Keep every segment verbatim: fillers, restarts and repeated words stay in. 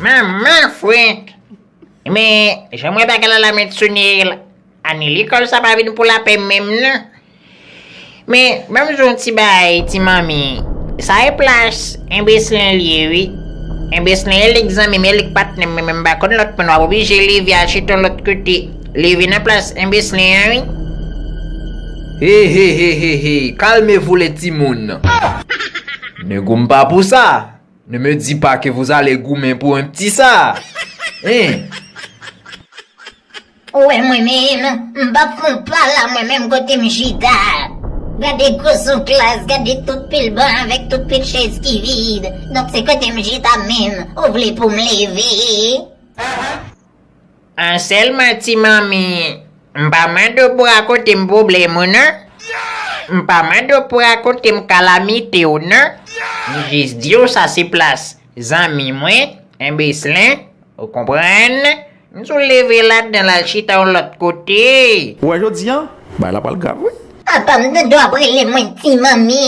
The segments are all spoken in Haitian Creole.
Manman Frank! Men, jan m wè bagay la la, Mèt Sounèl, ane lekòl sa pa vin pou lapè menm non. Men, ban m di w yon ti bagay, ti manmi. Sa e plas enbeslin li ye, wi. Enbeslin e lik zanmi m, e lik patnè m, men m pa konn lòt moun, w ap oblije leve al chita yon lòt kote. Leve nan plas enbeslin an, wi. He, he, he, he, he, calmez-vous les timoun. Ne goumez pas pour ça. Ne me dis pas que vous allez goumer pour un petit ça. Hein? Ou wè mwen menm, m p ap fè yon pa la mwen menm kote m chita. Gade gwo sou klas, gade tout pil ban avèk tout pil chèz ki vid. Donk se kote m chita menm, ou vle pou m leve? An sèlman ti manmi, m pa mande w pou rakonte m pwoblèm ou non. M pa mande w pou rakonte m kalamite w non. M jis di w sa se plas zanmi mwen, enbeslin, ou konprann? M di w leve ladan l al chita yon lòt kote. Ou wè jodi a, bagay la pral grav wi. Apa m tande w ap rele mwen ti manmi?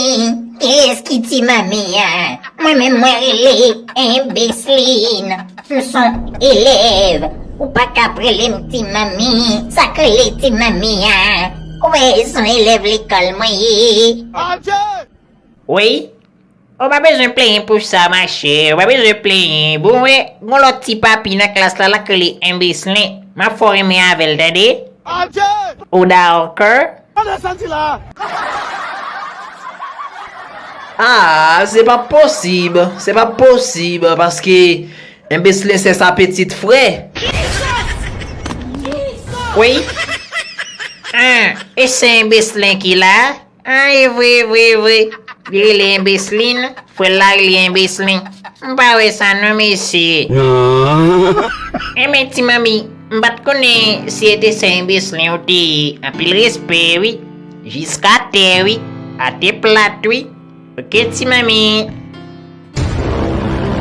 Kiyès ki ti manmi a? Mwen menm mwen rele enbeslin. M son elèv. Ou pa ka ap rele m ti manmi. Sa k rele ti manmi a? Ou wè e son elèv lekòl mwen ye. Wi. Ou pa bezwen plenyen pou sa, machè. Ou pa bezwen plenyen. Bon, wè, gon lòt ti papi nan klas la, l ap rele enbeslin. M ap fè w renmen avè l, tande? Ou dakò? Ah, se pa posib. Se pa posib, paske enbeslin se sa pitit frè. Wi. Ah, e se enbeslin ki la? Ah, e vre, e vre, e vre. Li rele enbeslin, frè l la rele enbeslin. M pa wè sa non, mesye. Enben, ti manmi, m pa t konnen si e te sè enbeslin ou te ye. Anpil respè, wi. Jiska tè, wi. Atè plat, wi. Oke, ti manmi.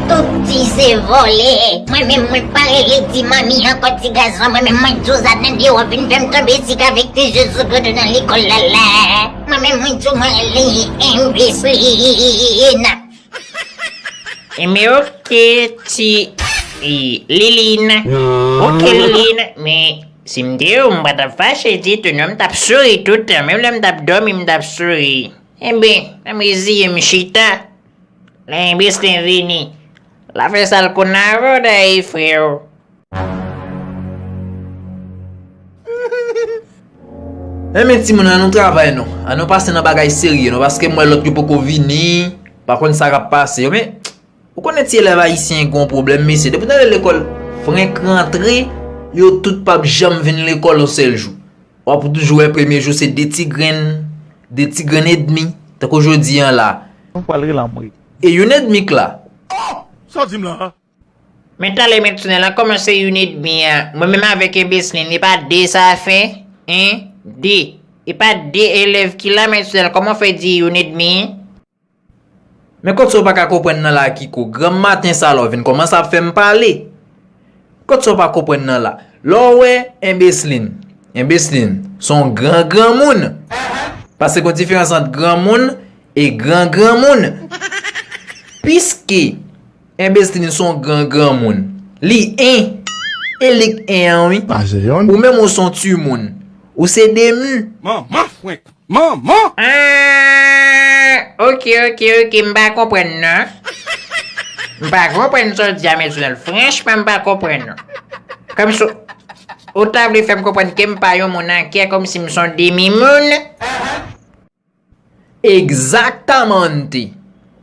Tout ti se vòlè. Mwen menm, mwen pa rele ti manmi ankò, ti gason. Mwen menm, mwen di w sa, tande, w ap vin fè m tonbe sik avèk ti je sou kote nan lekòl la la. Mwen menm, mwen di w, mwen rele enbeslin. Enben, oke, ti, e, Lilin. Oke, Lilin, men si m te ou, m pa t ap fache ditou, non, m t ap souri tout tan. Menm lè m t ap dòmi, m t ap souri. Enben, ann reziye m chita. Lè enbeslin vini, l a fè sa l konn avè w dayè, frè. Enben, timoun, ann nou travay non. Ann nou pase nan bagay serye non, paske m wè lòt yo poko vini, pa konn sa k ap pase yo, men ou konnen ti elèv ayisyen gen yon pwoblèm, mesye. Depi w tande lekòl frenk rantre, yo tout p ap janm vin lekòl yon sèl jou. W ap toujou wè premye jou se de ti grenn, de ti grenn edmi, tankou jodi a la. Nou pral rele anmwe. E youn edmi k la. Oh! Sa w di m la a? Men talè men timoun lan kòmanse youn edmi an. Mwen menm avèk enbeslin, e pa de sa fè? Hein? De. E pa de elèv ki la, men timoun lan kòman w fè di youn edmi? Men kot sa w pa ka konprann nan la, Kiko? Granm maten sa la w vin kòmanse ap fè m pale. Kot sa w pa konprann nan la? Lè w wè enbeslin, enbeslin se yon gran granmoun. Paske gon diferans ant granmoun e gran granmoun. Piske enbeslin se yon gran granmoun, li en, e li k en an wi. Ou menm ou se yon timoun, ou se demi. Manman frenk. Manman! Ah, oke, oke, oke, m pa konprann non. M pa konprann sa w di a, men Jounèl. Franchman, m pa konprann non. Kòmsi w ta vle fè m konprann ke m pa yon moun an kè, kòmsi m se yon demi moun. Egzaktamante.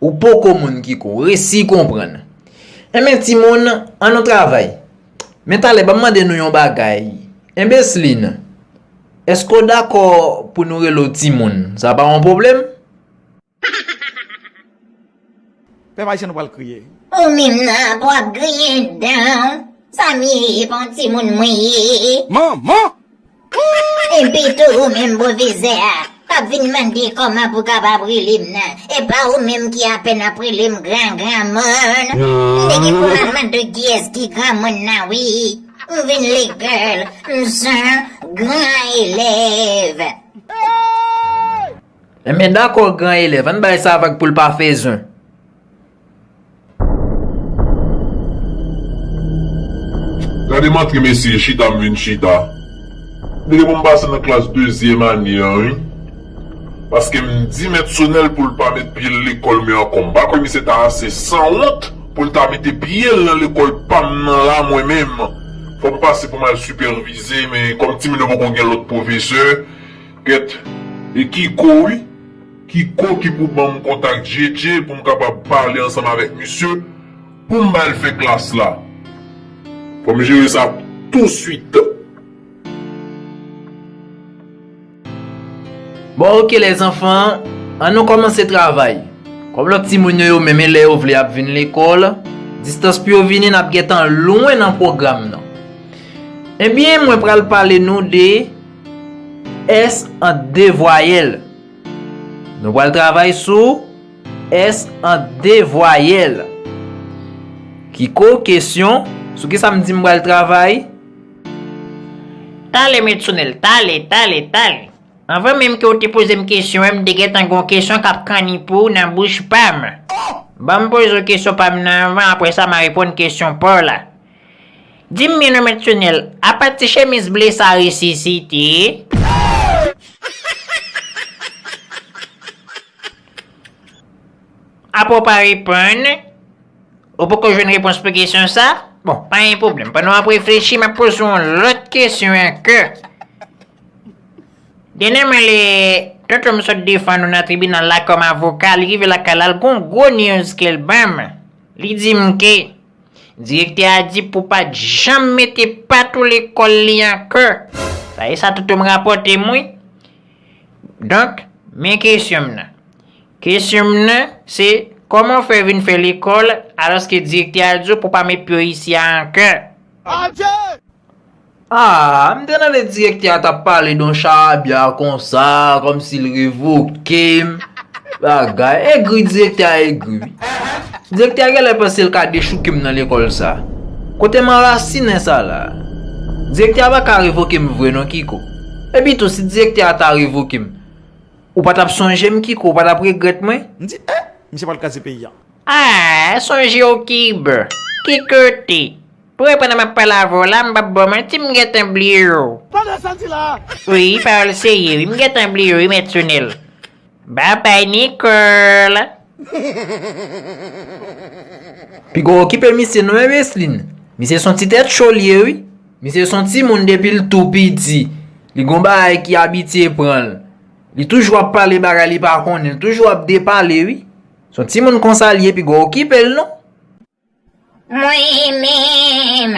Ou poko moun, Kiko, resi konprann. Enben, timoun, ann nou travay. Men talè, ban m mande nou yon bagay. Enbeslin, èske w dakò pou nou rele w timoun? Sa pa yon pwoblèm? Pèp ayisyen, nou pral kriye. Ou menm nan, pou w ap griyen dan w. Sa m ye, e pa yon timoun mwen ye. Manman! Epi tou, ou menm pwofesè a, k ap vin mande kòman pou kapab rele m nan. E pa ou menm ki apèn ap rele m gran granmoun. M te gen pou m al mande w kiyès ki granmoun nan, wi. M vin lekòl, m se yon gran elèv. Enben, dakò, gran elèv, ann bay sa vag pou l pa fè zen. M antre, mesye, chita, m vin chita. Depi pou m pase nan klas dezyèm ane an, wi. Paske m di Mèt Sonèl pou l pa met pye l lekòl mwen ankò. M pa kwè misye ta ase sanwont pou l ta mete pye l nan lekòl pa m nan la, mwen menm. Fò m pase pou m al sipèvize, men kòm timoun yo poko gen lòt pwofesè, kèt, e Kiko, wi. Kiko ki pou ban m kontak Djedje pou m kapab pale ansanm avèk misye, pou m ba l fè klas la. Fò m jere sa touswit. Bon, oke, lèzanfan, ann nou kòmanse travay. Kòm lòt timoun yo, yo menm e lè yo vle y ap vin lekòl, distans pou yo vini, n ap gentan lwen nan pwogram nan. Ebyen, mwen pral pale nou de S ant de vwayèl. Nou pral travay sou S ant de vwayèl. Kiko, kesyon, sou kisa m di m pral travay? Tale, Mèt Sonèl, tale, tale, tale. Anvan menm ke w te poze m kesyon an, m te gentan gen yon kesyon k ap kanni pou w nan bouch pa m. Ban m poze w kesyon pa m nan anvan, apre sa m a reponn kesyon pa w la. Di m byen non, Mèt Sonèl, apa ti chemiz ble sa resisite? Apa w pa reponn? Ou poko jwenn repons pou kesyon sa? Bon, pa gen pwoblèm. Pandan w ap reflechi, m ap poze w yon lòt kesyon ankò. Dènyèman, lè tonton m sot defann ou nan tribinal la kòm avoka, li rive lakay la, l gen yon gwo news ke l ban m. Li di m ke direktè a di pou pa t janm mete pat ou lekòl li ankò. Sa e sa tonton m rapòte m, wi. Donk, men kesyon m nan. Kesyon m nan, se, kòman w fè vin fè lekòl, alòske direktè a di w pou w pa met pye w isi a ankò? Ah, m te tande direktè a t ap pale de yon charabya konsa, kòmsi l revoke m. Bagay, egri direktè a egri, wi. Direktè a genlè panse l ka dechouke m nan lekòl sa. Kote m anrasinen sa la? Direktè a pa ka revoke m vre non, Kiko. Epi tou, si direktè a ta revoke m, ou pa t ap sonje m, Kiko, ou pa t ap regrèt mwen? M di, eh, misye pral kraze peyi a. Ah, sonje w, Kibè. Ki kote? Pou reponn an, m ap pale avè w la, m p ap ba w manti, m gentan bliye w. Tande sa m di la a! Wi, pawòl serye, wi, m gentan bliye w, wi, Mèt Sonèl. Babay, Nicole. Piga w okipe misye non, Emeslin. Misye se yon ti tèt cho l ye, wi. Misye se yon timoun depi l tou piti. Li gen yon bagay ki abitye pran l. Li toujou ap pale bagay li pa konnen, li toujou ap depale, wi. Se yon timoun konsa l ye, piga w okipe l non. Mwen menm,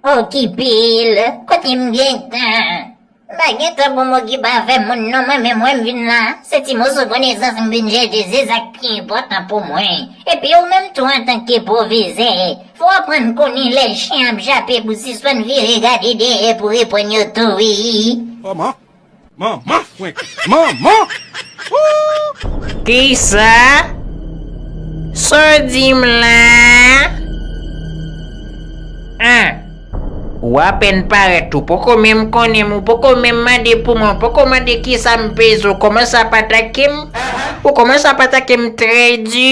okipe l, kote m gentan? M pa gentan pou m okipe avè moun non, mwen menm wè m vin la, se ti moso konesans m vin chèche, se sa k pi enpòtan pou mwen. Epi ou menm tou antanke pwofesè, fò w aprann konnen lè chen ap jape pou sispann vire gade dèyè pou reponn yo tou wi. Kòman? Manman fwenk! Manman! Ooh! Kisa? Sa w di m la? An, ou apèn parèt, ou poko menm konnen m, ou poko menm mande pou mwen, ou poko mande kisa m peze, ou kòmanse ap atake m, ou kòmanse ap atake m trè di.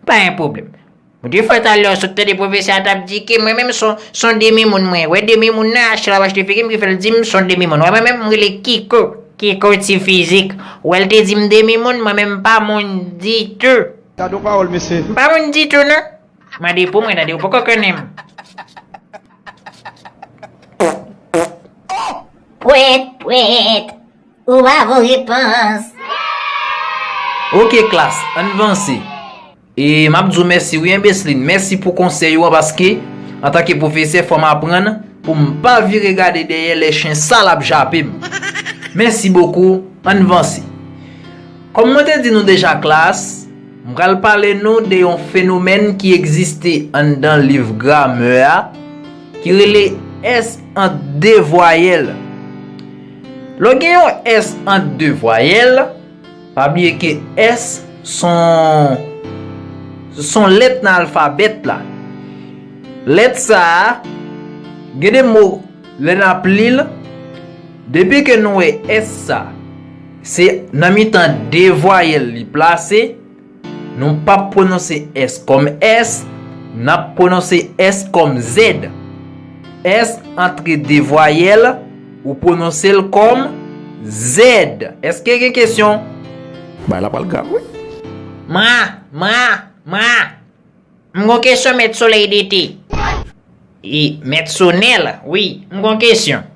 Pa gen pwoblèm. Ou te fè talè w sot tande pwofesè a t ap di ke mwen menm s on, s on demi moun mwen ye. Wè demi moun nan, achte l ap achte figi m ki fè l di m s on demi moun. Wè mwen menm m rele Kiko, Kiko ti fizik. Ou wè l te di m demi moun, mwen menm m pa moun ditou. Gade yon pawòl mesye. M pa moun ditou non. Mande pou mwen tande, ou poko konnen m. Pwèt, pwèt. Ou pa vo repons. Oke klas, ann vanse. E m ap di w mèsi wi Enbeslin, mèsi pou konsèy ou an paske antanke pwofesè fò m aprann pou m pa vire gade dèyè lè chen sal ap jape m. Mèsi bokou, ann vanse. Kòm mwen te di nou deja klas, m pral pale nou de yon fenomèn ki egziste anndan liv gramè a ki rele S ant de vwayèl. Lè w gen yon S ant de vwayèl, pa bliye ke S s on, s on lèt nan alfabèt la. Lèt sa a, gen de mo, lè n ap li l, depi ke nou wè S sa, se nan mitan de vwayèl li plase, nou p ap pwononse S kòm S, n ap pwononse S kòm Z. S antre de vwayèl, ou pwononse l kòm Z. Èske gen kesyon? Bagay la pral grav, wi. Mwa, mwa, mwa. M gon kesyon, Mèt Solèy D T. E, Mèt Sonèl, wi, m gon kesyon.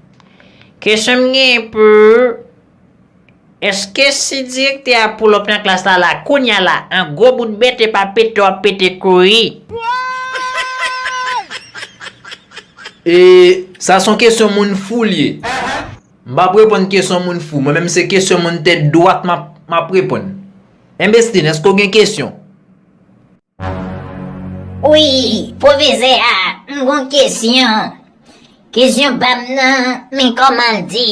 Kesyon m gen pou, èske si direktè a pull up nan klas la, la, kounye a la, an gwo bout bèt epa pete w ap pete kouri? E, sa se yon kesyon moun fou l ye. M p ap reponn kesyon moun fou. Mwen menm se kesyon moun tèt dwat m ap, m ap reponn. Enbeslin, èske w gen kesyon? Wi, pwofesè a, m gon kesyon. Kesyon pa m nan, men kòman l di?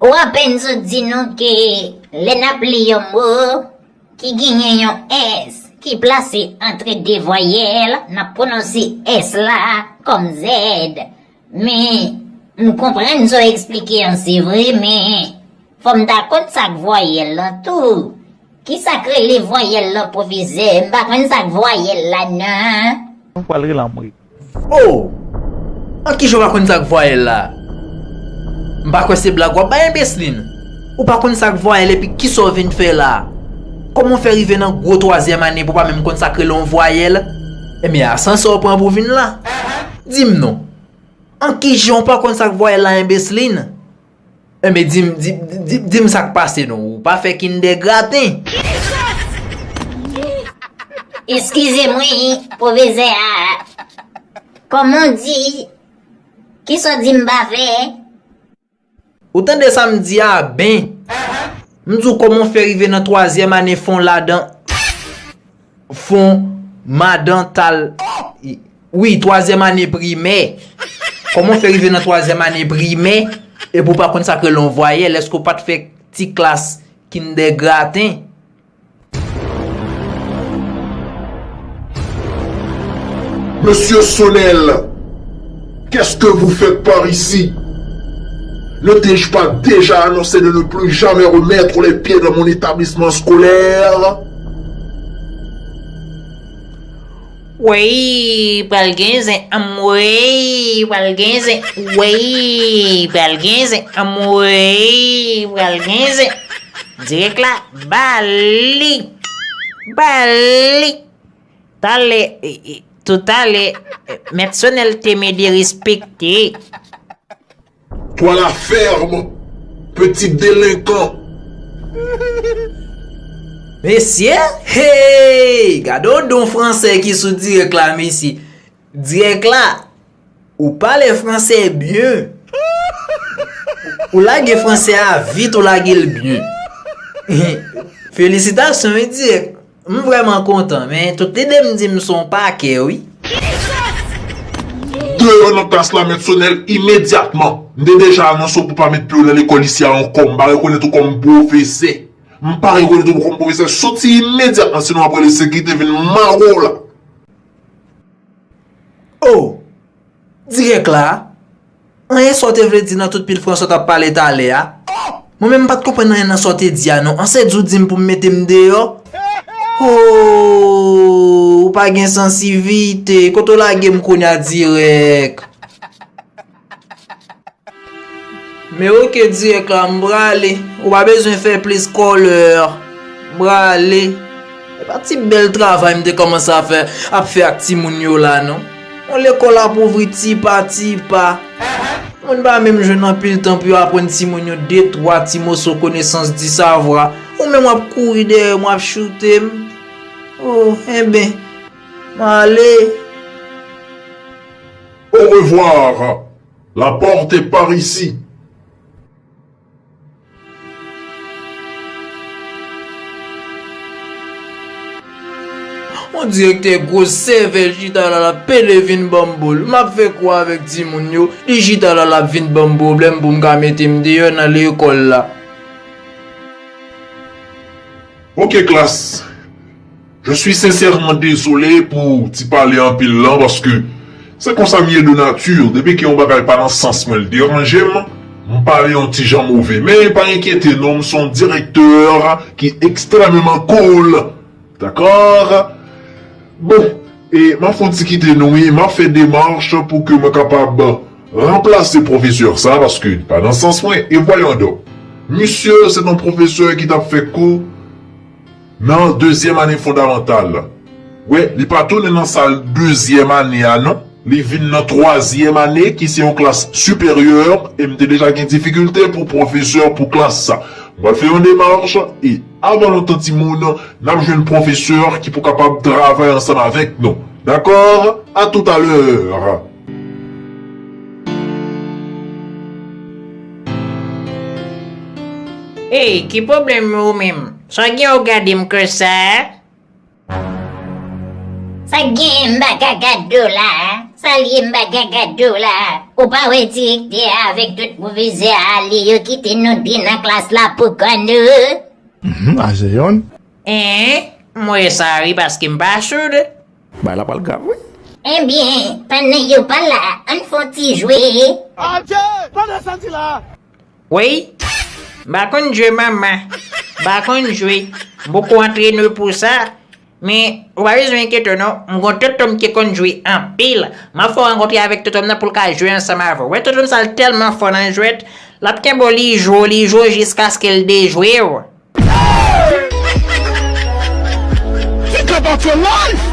Ou apèn sot di nou ke lè n ap li yon mo ki genyen yon S ki plase antre de vwayèl, n ap pwononse S la kòm Z. Men, m konprann sa w eksplike an, se vre, men fò m ta konn sa k vwayèl lan tou. Kisa k rele vwayèl lan, pwofesè? M pa konn sa k vwayèl la, non. Nou pral rele anmwe. Oh! An kijan w pa konn sa k vwayèl la? M pa kwè se blag w ap bay, enbeslin. Ou pa konn sa k vwayèl, epi kisa w vin fè la? Kòman w fè rive nan gwo twazyèm ane pou w pa menm konn sa k rele yon vwayèl? Ebyen, asansè w pran pou w vin la? Di m non. An kijan w pa konn sa k vwayèl la, enbeslin? Enben, di m, di, di, di m sa k pase non. Ou pa fè kindègraten. Eskize mwen, pwofesè a. Kòman w di? Kisa w di m pa fè? Ou tande sa m di a, ben? M di w kòman w fè rive nan twazyèm ane fon ladan, fon madan tal, wi, twazyèm ane primè. Kòman w fè rive nan twazyèm ane primè epi w pa konn sa k rele yon vwayèl? Èske w pa t fè ti klas kindègraten? Monsieur Sonel, qu'est-ce que vous faites par ici? Ne t'ai-je pas déjà annoncé de ne plus jamais remettre les pieds dans mon établissement scolaire? Wey, pral gen zen, anmwey, pral gen zen, wey, pral gen zen, anmwey, pral gen zen. Dirèk la, ba li, ba li. Talè, e, e, toutalè, e, Mèt Sonèl te mede respekte. Toi la ferme, petit délinquant. Mesye, hey, gade yon don fransè ki sou dirèk la, mesye. Dirèk la, ou pale fransè byen. Ou lage fransè a vit, ou lage l byen. Felisitasyon, wi, dirèk. M vrèman kontan, men tout lide m di m se yon pakè, wi. Deyò nan klas la, Mèt Sonèl, imedyatman. M te deja anonse w pou pa met pye w nan lekòl isi a ankò. M pa rekonèt ou kòm pwofesè. M pa rekonèt ou kòm pwofesè. Soti imedyatman, sinon m ap rele sekirite vin mare w la. Oh! Dirèk la? Anyen sa w te vle di nan tout pil fransè w t ap pale talè a? Mwen menm m pa t konprann anyen nan sa w te di a non. An se di w di m pou m mete m deyò? Oh! Ou pa gen sansivite. Kote w lage m kounye a dirèk? Men oke dirèk la, m prale. Ou pa bezwen fè plis kòlè. M prale. E pa ti bèl travay m te kòmanse a fè, ap fè ak timoun yo la non. Yon lekòl ap ouvri ti pa ti pa. Moun pa menm jwenn anpil tan pou yo aprann timoun yo de twa ti moso konesans di savwa. Ou menm w ap kouri dèyè m, w ap choute m. Oh, enben, m ale. Au revoir. La porte est par ici. On direktè gwo sèvèl chita la, l ap pede vin ban m boul. M ap fè kwa avèk timoun yo, li chita la, l ap vin ban m pwoblèm pou m ka mete m deyò nan lekòl la. Ok, klas. Je suis sincèrement désolé pou ti pale anpil lan, paske se konsa m ye de nature. Depi ke yon bagay pa nan sans mwen, l deranje m, m pale yon ti jan move. Men pa enkyete non, m se yon direktè ki ekstrèmeman cool. Dakò? Bon, E m ap fè yon ti kite nou, wi, m ap fè demach pou ke mwen kapab ranplase pwofesè sa, paske li pa nan sans mwen. E voyons donc. Misye, se yon pwofesè ki t ap fè kou nan dezyèm ane fondamantal. Wi, li pa tounen nan sal dezyèm ane a, non. Li vin nan twazyèm ane, ki se yon klas siperyè, e m te deja gen difikilte pou pwofesè pou klas sa. M pral fè yon demach, e avan lontan, timoun, n ap jwenn pwofesè ki pou kapab travay ansanm avèk nou. Dakò? A toutalè! Ey, ki pwoblèm ou menm? Sa gen w gade m konsa? Sa gen m pa ka gad do la? Sa l ye m pa ka gad do la? Ou pa wè direktè a avèk tout pwofesè a ale yo kite nou de nan klas la poukò nou? Mhm, a se yonn. En, m wè sa wi paske m pa soud. Bagay la pral grav wi. Ebyen, pandan yo pa la, ann fè yon ti jwe. Adje! Tande sa l di la! Wi, m pa konn jwe manman, m pa konn jwe, m poko antrene pou sa. Men, ou pa bezwen enkyete w non, m gon tonton m ki konn jwe anpil. M ap fè w rankontre avèk tonton m nan pou l ka jwe ansanm avè w. Wè tonton m sa l tèlman fò nan jwèt, l ap kenbe w li jwe w, li jwe w jiskaske l dejwe w. Think about your life!